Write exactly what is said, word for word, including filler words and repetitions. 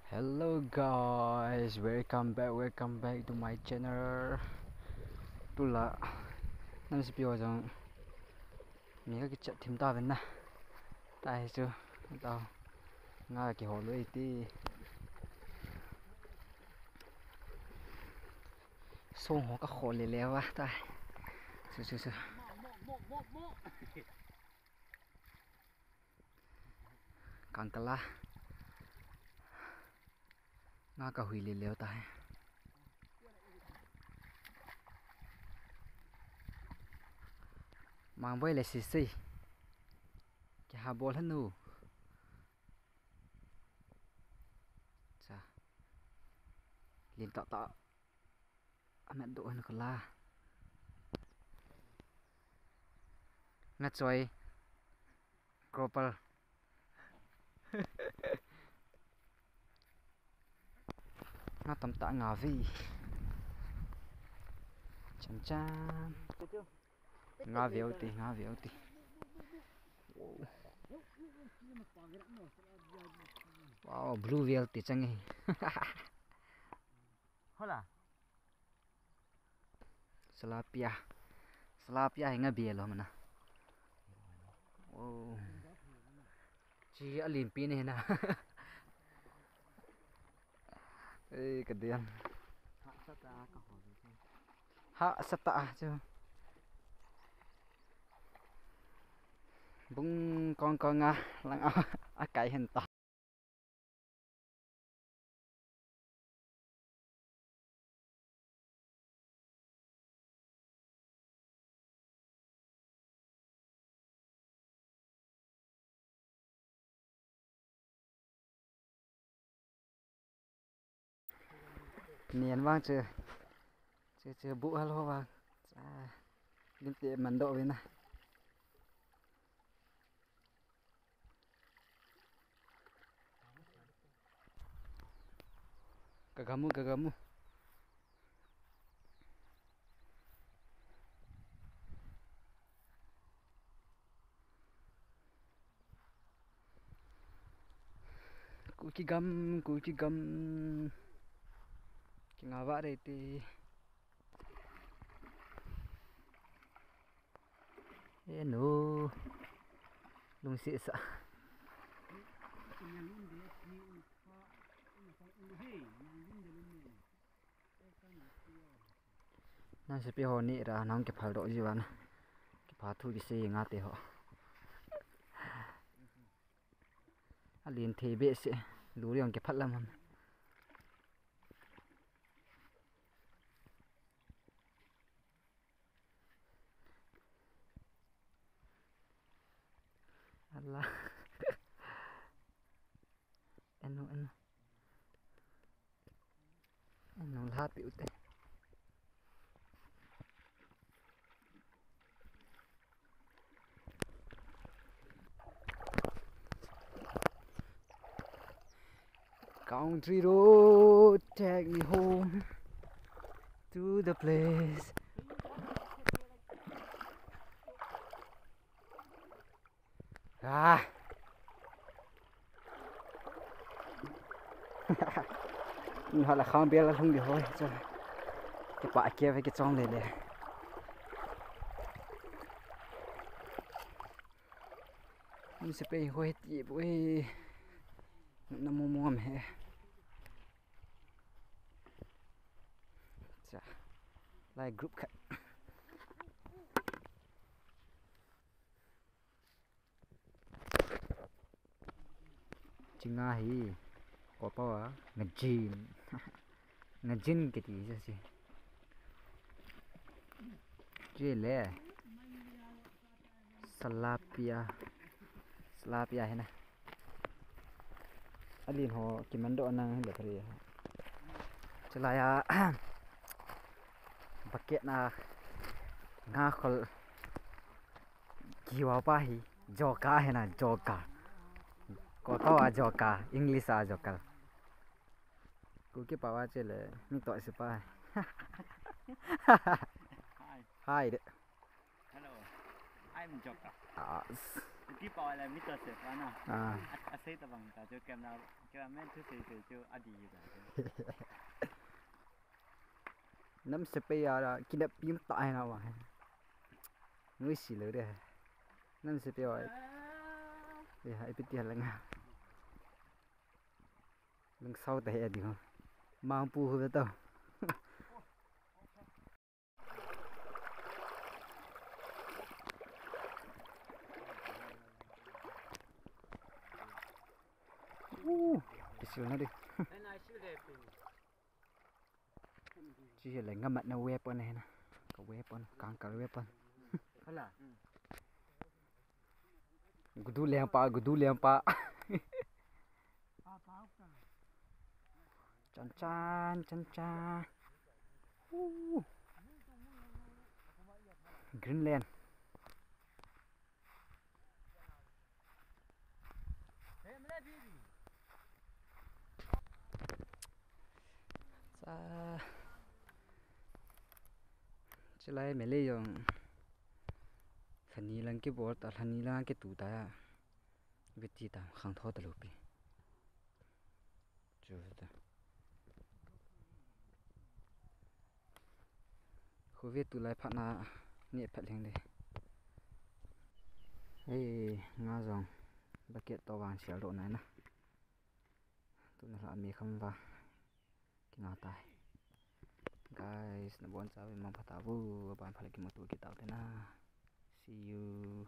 Hello guys, welcome back, welcome back to my channel. Tulai, nam sipi ho jong, mi ka kichat thim ta ven na. Tahi chu, tao, nga kihol u iti. Song ho ka khol le le va tahi. Su, su, su. Kangkala. Nga ka hui le leo tahi. Mangboi le sisei. Kiha bol hanu. Cha. Lim ta ta. Amet do hanu kala. Nga choi. Grouper. Nga tam ta nga ve. Chan chan. Nga ve u ti, nga ve u ti. Wow. Wow, blue whale ti chang e. Hola. Tilapia. Tilapia hi nga bia lo mana. Oh. Chi a limpi ni na. Ei, ka diam. Ha sata a chu. Bung kong kong a lang a, a kai hen ta. Nian vang che. Che che bu hal ho vang. Cha. Lim te man do ve na. Ka gamu, ka gamu. Kuki gam, Kuki gam. Kinga va re te. E nu. Lungsi sa. Nang sepi ho ni ra nang ke phal do ji wan. Ke pha thu ki se nga te ho. A lin thei behseh, luri jong kiphat lam ham. Allah. Enu, enu. Enu lha pi u te. Country road, take me home to the place. Ah. Ni hala khang bel la lhung di hoi cha. Ke pa ke ve ke chong le le. Ni se pe hoi ti bu e. Na mo mo am he. Cha. Lai group khat. Chinga hi, kopa wa, ngajin. Ngajin kiti jasi. Chile. Tilapia. Tilapia hina. Alin ho kimando nang hile phari. Chilaya. Bucket na nga khol. Kiwa pa hi joker hina joker. Kopa wa joker, English a joker. Kuki pa wa chele mi to si pa. Hi. Hi de. Hello. I'm joker. Ah. Ki pa la mi to se pa na. Ah. A, a sei ta bang ta chu camera, cameraman thu sei sei chu a di ta chu. Nam se pe ya la kinep pim ta hai na wa. Nui si lo de. Nam se pe wa. Ya, ipi ti ha la nga. Lungsau ta he di ho. Mang pu hu ta. Uh, kisil na di. Chi hi le ngamat na weapon he na. Ka weapon, kang ka weapon. Hala. Gudu leng pa, gudu leng pa. Chan chan, chan chan. Uh. Greenland. Sa. Chilai mele jong. Lhani lang kibol ta, lhani lang kitu ta ya. Viti ta, khang tho ta lupi. Chu ta. Khu ve tu lai phat na ni phat leng de. Hei, nga jong. Bucket to vang sial do nai na. Tu na la mi kham va. Ki nga tai. Guys, na bon cha ve mang phat ta vu, ban phat le ki mo tu ki tau te na. See you.